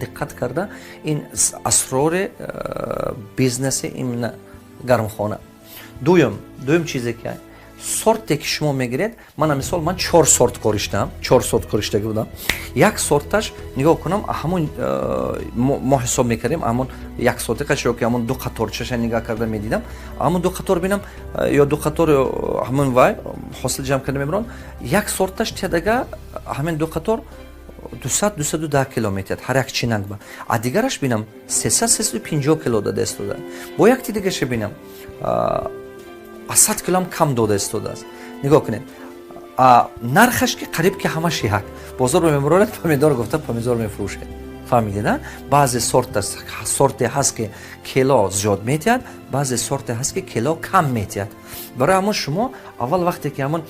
Диққат карда, ин асрори бизнеси именно гармхона. Дуюм чизе ки сорте ки шумо мегиред, мана мисол, ман чор сорт кориштам, чор сорт кориштагӣ будам. Як сорташ нигоҳ кунам, ҳамон мо ҳисоб мекардем, ҳамон як сотиқаш ё ки ҳамон ду қаторчаша нигаҳ карда медидам, ҳамон ду қатор бинам ё ду қатор ҳамон вай ҳосил ҷамъ карда мебарон. Як сорташ тедага ҳамин ду қатор 200, 210 кило метиҳад ҳар як чинак ба, а дигараш бинам 300, 350 кило дада истода. Бо якти дигаша бинам, аз 100 килоам кам дода истодааст. Нигоҳ кунед, нархаш ки қариб ки ҳамаш як. Бозор мебароред, помидор гуфта помидор мефурӯшед. Фаҳмидед, а? Баъзе сорте ҳаст, ки кило зиёд метиҳад, баъзе сорте ҳаст, ки кило кам метиҳад. Барои ҳамон шумо аввал вақте ки ҳамон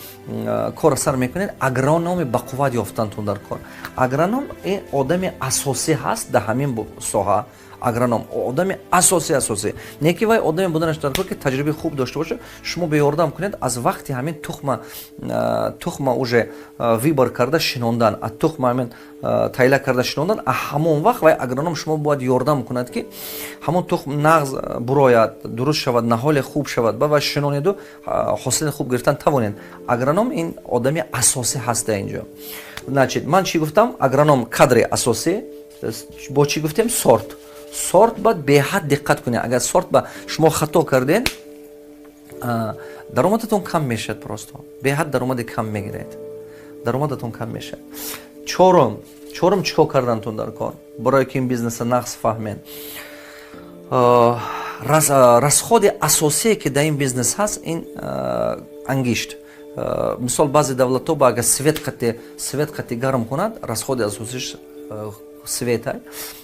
корро сар мекунед, агрономи бақувват ёфтантун дар кор. Агроном ин одами асосӣ ҳаст дар ҳамин соҳа. Агроном одами асосӣ не ки вай одаме буданаш дар кор, ки таҷрибаи хуб дошта бошад, шумо беёрдам кунед. Аз вақти ҳамин тухма уже выбор карда шинондан, аз тухма ҳамин тайла карда шинондан, а ҳамон вақт вай агроном шумо бояд ёрдам кунад, ки ҳамон тухм нағз бурояд, дуруст шавад, наҳоле хуб шавад, ба вай шинонеду ҳосили хуб гирифтан тавонед. Агроном ин одами асосӣ ҳаст дар инҷо. Значит, ман чӣ гуфтам? Агроном кадри асосӣ. Бо чӣ гуфтем? Сорт бояд беҳад диққат кунед. Агар сорт ба шумо хато кардед, даромадатон кам мешавад, просто беҳад даромади кам мегиред, даромадатон кам мешавад. Чорум, чӣ кор кардантон дар кор, барое ки ин бизнеса нағз фаҳмед? Расходи асосие, ки дар ин бизнес ҳаст, ин ангишт. Мисол, баъзе давлатҳо ба агар свет қати гарм кунад, расходи асосиш света.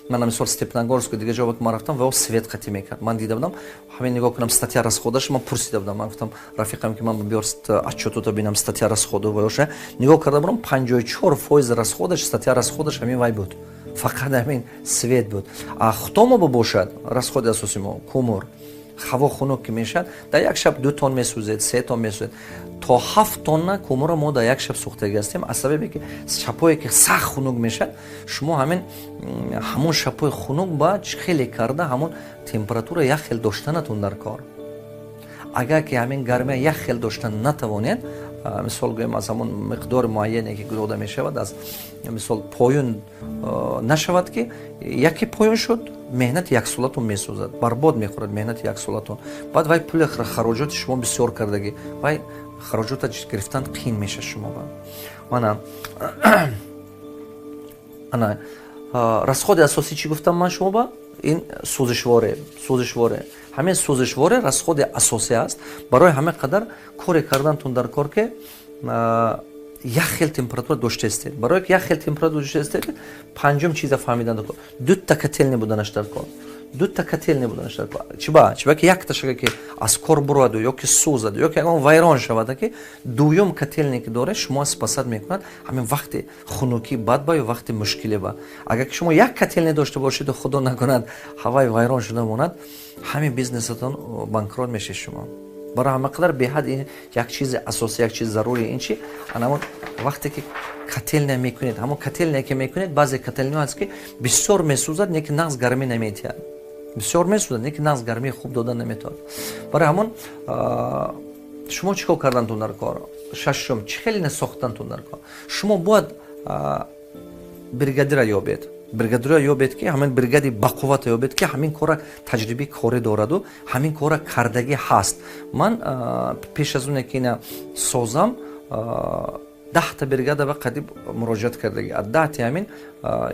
Мана мисол, Степногорску, дига ҷо ки ман рафтам, ва свет қатӣ мекард. Ман дида будам, ҳамин нигоҳ кунам статья расходаш. Ман пурсида будам, ман гуфтам рафиқам, ки ман биёр отчётото бинам, статья расходу ваёша. Нигоҳ карда будам, 54% расходаш, статья расходаш ҳамин вай буд, фақат ҳамин свет буд. А хутомо бошад, расходи асоси мо кумур. Ҳаво хунук ки мешавад, дар як шаб 2 тонн месӯзед, 3 тонн месӯзед, то 7 тонна кумура мо дар як шаб сӯхтагӣ ҳастем. Аз сабабе ки шабҳое ки сахт хунук мешавад, шумо ҳамон шабҳои хунук ба хеле карда ҳамон температура як хел доштанатон дар кор. Агар ки ҳамин гармия як хел доштан натавонед, мисол гӯем, аз ҳамон миқдори муайяне ки дода мешавад, аз мисол поён нашавад, ки яке поён шуд, меҳнати яксолатон месӯзад, барбод мехӯрад меҳнати яксолатон. Баъд вай пули хароҷоти шумо бисёр кардагӣ, вай хароҷота гирифтан қиин мешавад шумо. Мана ана расходи асосӣ чӣ гуфтам ман шумо ба? Ин сӯзишворе. Ҳамин сӯзишворе расходи асосӣ аст. Барои ҳама қадар коре кардантун дар кор, ки як хел температура доштаистед. Барое ки як хел температура доштаистед, панҷум чиза фаҳмидан дар кор: дутта котельный буданаш дар кор. Дутта котельный буданаш дар кор. Чиба ки якташага ки аз кор бурояду ё ки сӯзаду, ё ки ягон вайрон шавада, ки дуюм котельный ки доред, шумо спасать мекунад ҳамин вақти хунукӣ бад ба ё вақти мушкиле ба. Агар ки шумо як котельный дошта бошеду, худо накунад, ҳавай вайрон шуда монад, ҳамин бизнесатон банкрот мешед шумо. Барои ҳама қадар беҳад ин як чизи асосӣ, як чизи зарури. Ин чи? Анамон вақте ки котельная мекунед, ҳамон котельная ки мекунед, баъзе котельниҳо ҳаст, ки бисёр месӯзад, не ки нағз гармӣ наметиҳад. Бисёр месӯзад, не ки нағз гармии хуб дода наметавонад. Барои ҳамон шумо чӣ кор кардантун дар кор? Шашум, чӣ хеле насохтантун дар кор? Шумо бояд бригадира ёбед, бригадира ёбед, ки ҳамин бригади бақуввата ёбед, ки ҳамин кора таҷрибаи корӣ дораду ҳамин кора кардагӣ ҳаст. Ман пеш аз оне ки ина созам, 10-та бригада ба қадиб муроҷиат кардагӣ. Аз 10-ти ҳамин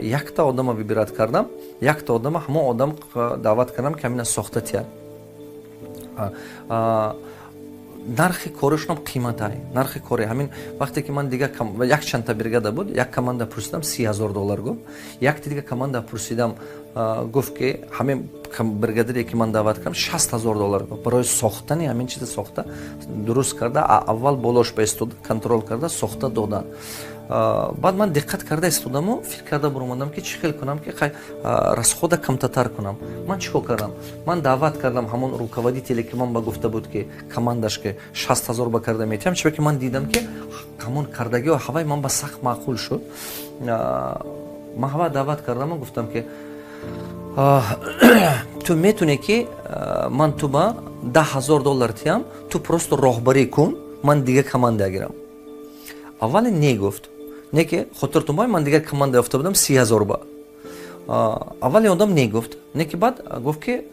якта одама выбирать кардам, якта одама, ҳамон одам даъват кардам, ки ҳамина сохта тияд. Нархи коришонам қиматай. Нархи кори ҳамин вақте ки ман дига як чандта бригада буд, як команда пурсидам, 30 000 доллар гуфт. Якти дига команда пурсидам, гуфт, ки ҳамин бригадире ки ман даъват кардам, 60 000 доллар гуфт, барои сохтани ҳамин чиза, сохта дуруст карда, аввал болош ба истода, контроль карда, сохта додан. Баъд ман диққат карда истодаму фикр карда буромадам, ки чӣ хел кунам, ки расхода камтатар кунам. Ман чӣ кор кардам? Ман даъват кардам ҳамон руководителе, ки ман ба гуфта буд, ки командаш ки 60 000 ба карда метиҳам. Чиба ки ман дидам, ки ҳамон кардагиҳо ҳавай ман ба сахт маъқул шуд. Ман ҳава даъват кардаму гуфтам, ки ту метунӣ, ки ман ту ба 10 000 доллар тиям, ту просто роҳбарӣ кун, ман дига команда гирам. Аввале не гуфт, не ки хотиртон бой, ман дигар команда ёфта будам 30 000 ба. Аввали одам не гуфт, не ки баъд гуфт, ки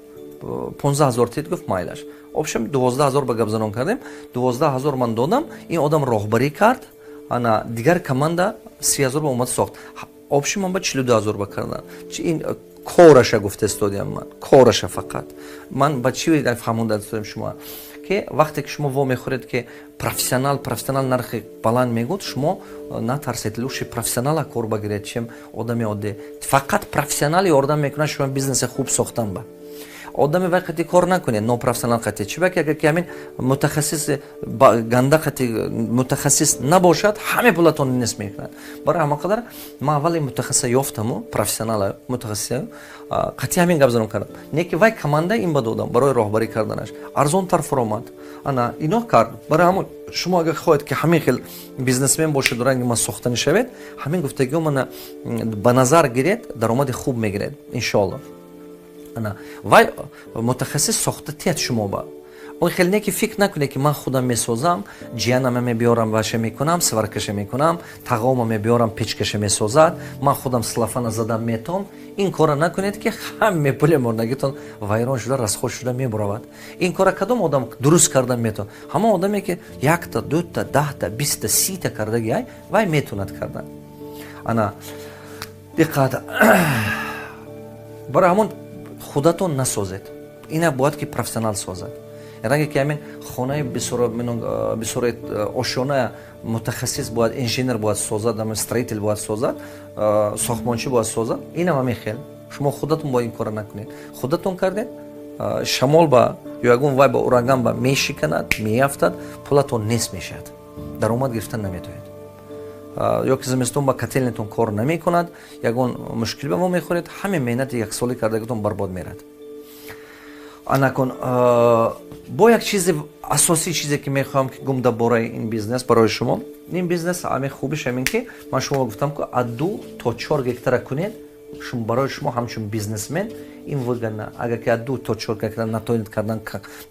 15 000 тид, гуфт, майлаш. Общем, 12 000 ба гапзанон кардем, 12 000 ман додам, ин одам роҳбарӣ кард, ана дигар команда 30 000 ба омад, сохт. Общем, ман ба 42 000 ба кардан. Ин кораша гуфта истодиам ман, кораша фақат. Ман ба чӣ фаҳмонда истодиам шумо, ки вақте ки шумо вомехӯред, ки профессионал нархи баланд мегӯд, шумо натарсед, лучше профессионала кор багиред, чем одами оддӣ. Фақат профессионал ёрдам мекунад шумо бизнеси хуб сохтан ба. Одами вай қати кор накунед, нопрофессионал қати. Чӣ баки агар ки ҳамин мутахассис ганда қати мутахассис набошад, ҳаме пулатон нест мекунад. Барои ҳама қадар ман аввали мутахассиса ёфтаму, профессионала, мутахассиса қати ҳамин гап занон кардам. Не ки вай команда ин ба додам барои роҳбарӣ карданаш, арзонтар фуромад, ана ино кард. Барои ҳамон шумо агар хоҳед, ки ҳамин хел бизнесмен бошед, ранги ман сохтанӣ шавед, ҳамин гуфтагиҳо мана ба назар гиред, даромади хуб мегиред, иншоалло. Ана вай мутахассис сохта тият шумо ба. Он хеле не ки фикр накунед, ки ман худам месозам, ҷиянама мебиёрам, ваша мекунам, сваркаша мекунам, тағома мебиёрам, печкаша месозад, ман худам целлофана задам метом. Ин кора накунед, ки ҳаме пули мурдагитон вайрон шуда, расход шуда мебуравад. Ин кора кадом одам дуруст кардан метавонад? Ҳамон одаме, ки якта, дута, 10-та, 20-та, 30-та кардаги ай, вай метавонад кардан. Ана диққат, барои ҳамон худатон насозед, ина бояд ки профессионал созад. Ранге ки ҳамин хонаи бисёр ошёна мутахассис бояд, инженер бояд созад, строитель бояд созад, сохтмончӣ бояд созад. Инам ҳамин хел, шумо худатон бояд ин кора накунед. Худатон кардед, шамол ба ё ягон вай ба ураган ба мешиканад, меафтад, пулатон нест мешавад, даромад гирифтан наметавонед. Ё ки зимистон ба котельнитон кор намекунад, ягон мушкил ба мо мехӯред, ҳамин меҳнати яксолӣ кардагитон барбод мерад. Анакун бо як чизи асосӣ, чизе ки мехоҳам ки гум дар бораи ин бизнес барои шумо. Ин бизнес ҳамин хубиш ҳамин, ки ман шумо гуфтам, ки аз 2 то 4 гектара кунед, барои шумо ҳамчун бизнесмен ин выгодно. Агар ки аз 2 то 4 гектар натонед кардан,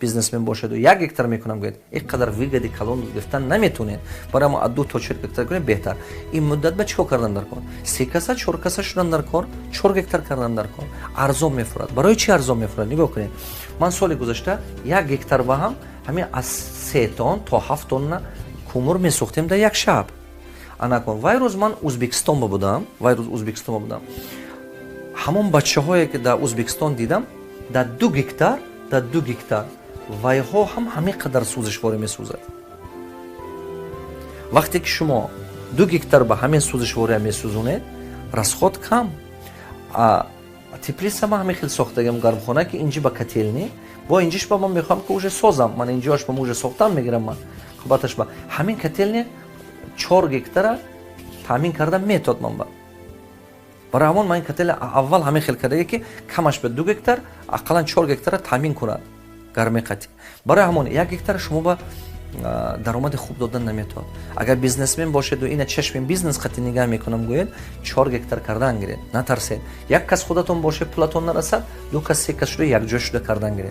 бизнесмен бошеду 1 гектар мекунам гӯед, ин қадар выгоди калон гирифтан наметонед. Барои мо аз 2 то 4 гектар кунед беҳтар. Ин муддат ба чӣ кор кардан дар кор? Се каса, чор каса шудан дар кор, 4 гектар кардан дар кор, арзон мефурад. Барои чӣ арзон мефурад? Нигоҳ кунед, ман соли гузашта 1 гектар ба ҳам ҳамин аз 3 тон то 7 тонна кумур месӯхтем дар як шаб. Анакун вай рӯз ман Узбекистон ба будам, вай рӯз Узбекистон ба будам. Ҳамон бачаҳое, ки дар Узбекистон дидам, дар 2 гектар, дар 2 гектар вайҳо ҳам ҳамин қадар сӯзишворӣ месӯзад. Вақте ки шумо 2 гектар ба ҳамин сӯзишвория месӯзонед, расход кам. Теплица ман ҳамин хел сохтагам, гармхона, ки инҷи ба котельный, бо инҷиш ба ман мехоҳам, ки уже созам. Ман инҷоаш ба уже сохтам мегирам, ман қабаташ ба ҳамин котельный 4 гектара таъмин карда метод ман ба. Барои ҳамон ман ин котельный аввал ҳамин хел кардаге, ки камаш ба 2 гектар, ақаллан 4 гектара таъмин кунад гарми қатӣ. Барои ҳамон 1 гектар шумо ба даромади хуб додан наметавонад. Агар бизнесмен бошеду ина чашми бизнес қати нигаҳ мекунам гӯед, 4 гектар кардан гиред, натарсед. Як кас худатон бошед, пулатон нарасад, ду кас, се кас шуда, якҷо шуда кардан гиред.